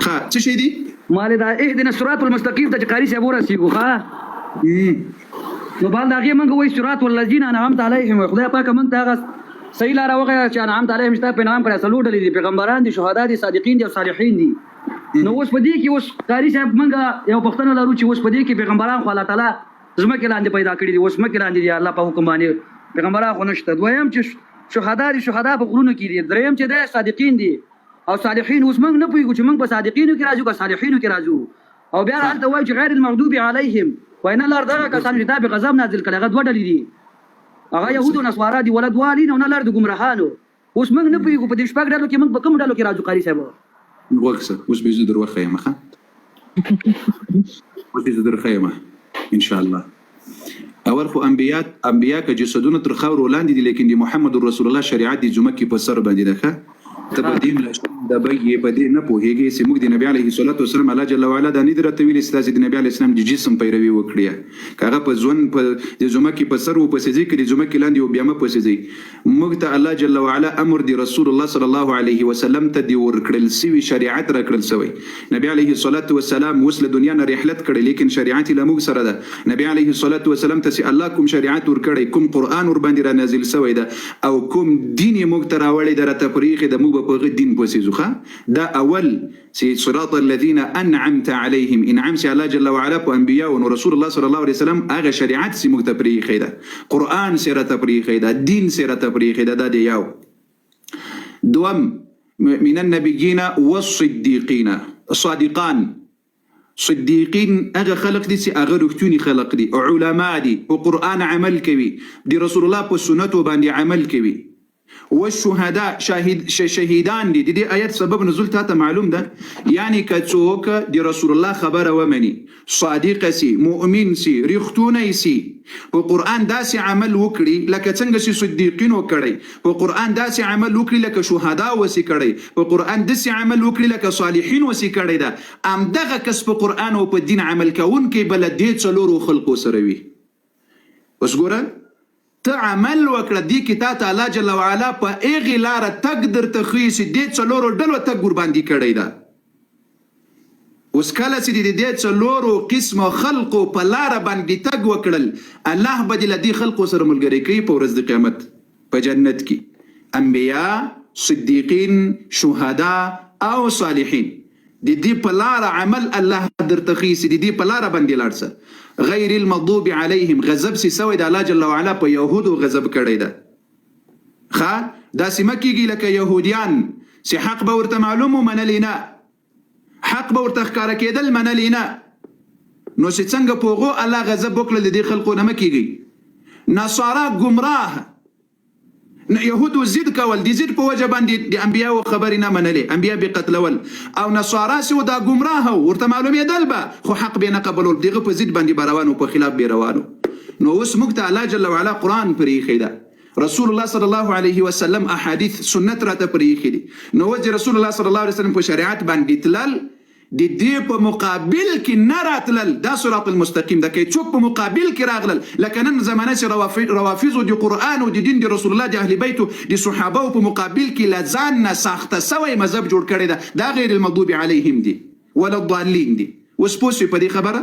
ښه څه شی دي؟ مالې دا اهدنا الصراط المستقیم ته چې قاري صاحب ورسېږو، ښه نو بعد د هغې مونږ وایو صراط الذین انعمت علیهم. خدای پاکه مونږ ته هغه صحیح لاره وښیه چې انعمت علیهم، چې تا په انعام کړی. څلور ډلې دي: پیغمبران دي، شهدا دي، صادقین دي او صالحین دي. نو اوس په دې کې اوس قاري صاحب مونږ یو پوښتنه لرو چې اوس په دې کې پیغمبران خو الله تعالی ځمکې لاندې پیدا کړي دي، اوس ځمکې لاندې دي، الله په حکم باندې پیغمبران خو نشته. دویم چې شهدا دي، شهدا په غرونو کې دي. دریم چې دی صادقین دي او صالحین. اوس موږ نه پوهیږو چې موږ په صادقینو کې راځو که صالحینو کې راځو. او بیا هلته وایو چې غیر المغضوب علیهم، وایي نه لار دغه کسانو چې تا پرې غضب نازل کړی، هغه دوه ډلې دي، هغه یهود او نصارا دي، ولا ضالین او نه لار د ګمراهانو. اوس موږ نه پوهیږو په دې شپږ ډلو کې موږ په کومو ډلو کې راځو قاري صاحب؟ غوږ سه، اوس به زه در وښیم. ښه، اوس به زه در ښیم ان شاء الله. اول خو انبیا که جسدونه تر خاورو لاندې دي، لیکن د محمد رسول الله شریعت د ځمکې په سر باندې ده. ښه، ته په دې دبی یې، په دې نه پوهېږې چې موږ د نبي علیه الصلاة والسلام، الله جل وعلا دا نه دي راته ویلي چې تاسې د نبي علیه السلام د جسم پیروي وکړي. که هغه په ژوند په د ځمکې په سر و پسې ځئ، که د ځمکې لاندې و بیا مه پسې ځئ. موږ ته الله جل وعلا امر دی، رسول الله صلی الله علیه وسلم ته دی ورکړل سوی شریعت راکړل سوی. نبی علیه الصلاة والسلام اوس له دنیا نه رحلت کړی، لیکن شریعت یې له موږ سره ده. نبی علیه الصلاة والسلام ته چې الله کوم شریعت ورکړی، کوم قرآن ورباندې را نازل سوی ده او کوم دین یې موږ ته راوړی ده، راته پرېښی ده، موږ به په هغه دین پسې ځو. ښه، دا اول چې صراط الذین انعمت علیهم، انعام چې الله جل وعلا په انبیاو، نو رسول الله صلی الله علیه وسلم هغه شریعت چې موږ ته پرې ایښی ده، قرآن چې راته پرې ایښی ده، دین چې راته پرې ایښی ده، دا دی یو. دوم، من النبیین والصدیقین، صادقان، صدیقین هغه خلق دي چې هغه رښتوني خلق دي، علما دي، په قرآن عمل کوي، د رسول الله په سنتو باندې عمل کوي. والشهداء، شاهد، شهیدان دي. د دې آیت سبب نزول تا ته معلوم ده؟ یعنی که څوک د رسول الله خبره ومني، صادق سي، مؤمن سي، رښتونی سي، په قرآن داسې عمل وکړي لکه څنګه چې صدیقینو کړی، په قرآن داسې عمل وکړي لکه شهدا وسي کړی، په قرآن داسې عمل وکړي لکه صالحین وسي کړی ده، همدغه کس په قرآن او په دین عمل کوونکی به له دې څلورو خلقو سره وي. اوس ګوره، ته عمل وکړه، دې کې تا ته الله جل وعلا په هغې لاره تګ درته ښیي چې دې څلورو ډلو تګ ورباندې کړی ده. اوس کله چې دې د دې څلورو قسمو خلقو په لاره باندې تګ وکړل، الله به دې له دې خلقو سره ملګری کوي په ورځ د قیامت په جنت کې. انبیا، صدیقین، شهدا او صالحین، د دې په لاره عمل الله درته ښیي چې د دې په لاره باندې لاړ سه. غیر المغضوب علیهم، غضب چې سوی د الله جل وعلا په یهودو غضب کړی ده. ښه، داسې مه کیږي لکه یهودیان چې حق به ورته معلوم و، منلی نه، حق به ورته ښکاره کېدل، منلی نه. نو چې څنګه په هغو الله غضب وکړل، د دې خلقو نه مه کیږئ. نصارا ګمراه، یهودو ضد کول، د ضد په وجه باندې د انبیاو خبرې نه منلې، انبیا به قتلول. او نصارا چې وو دا ګمراه وو، ورته معلومېدل به خو حق به نه قبلول، دغه په ضد باندې به روان وو، په خلاف به روان وو. نو اوس موږ ته الله جل وعلا قرآن پرې ایښی ده، رسول الله صلی الله علیه وسلم احادیث سنت راته پرې ایښي دي. نو اوس د رسول الله صلی الله علیه وسلم په شریعت باندې تلل، د دې په مقابل کې نه راتلل، دا صراط المستقیم ده. که څوک په مقابل کې راغلل، لکه نن زمانه چې روافضو د قرآن او د دین د رسول الله د اهل بیتو د صحابه په مقابل کې له ځان نه ساخته سوی مذهب جوړ کړی ده، دا غیر المغضوب علیهم دي ولا الضالین دي. اوس پوه شوې په دې خبره؟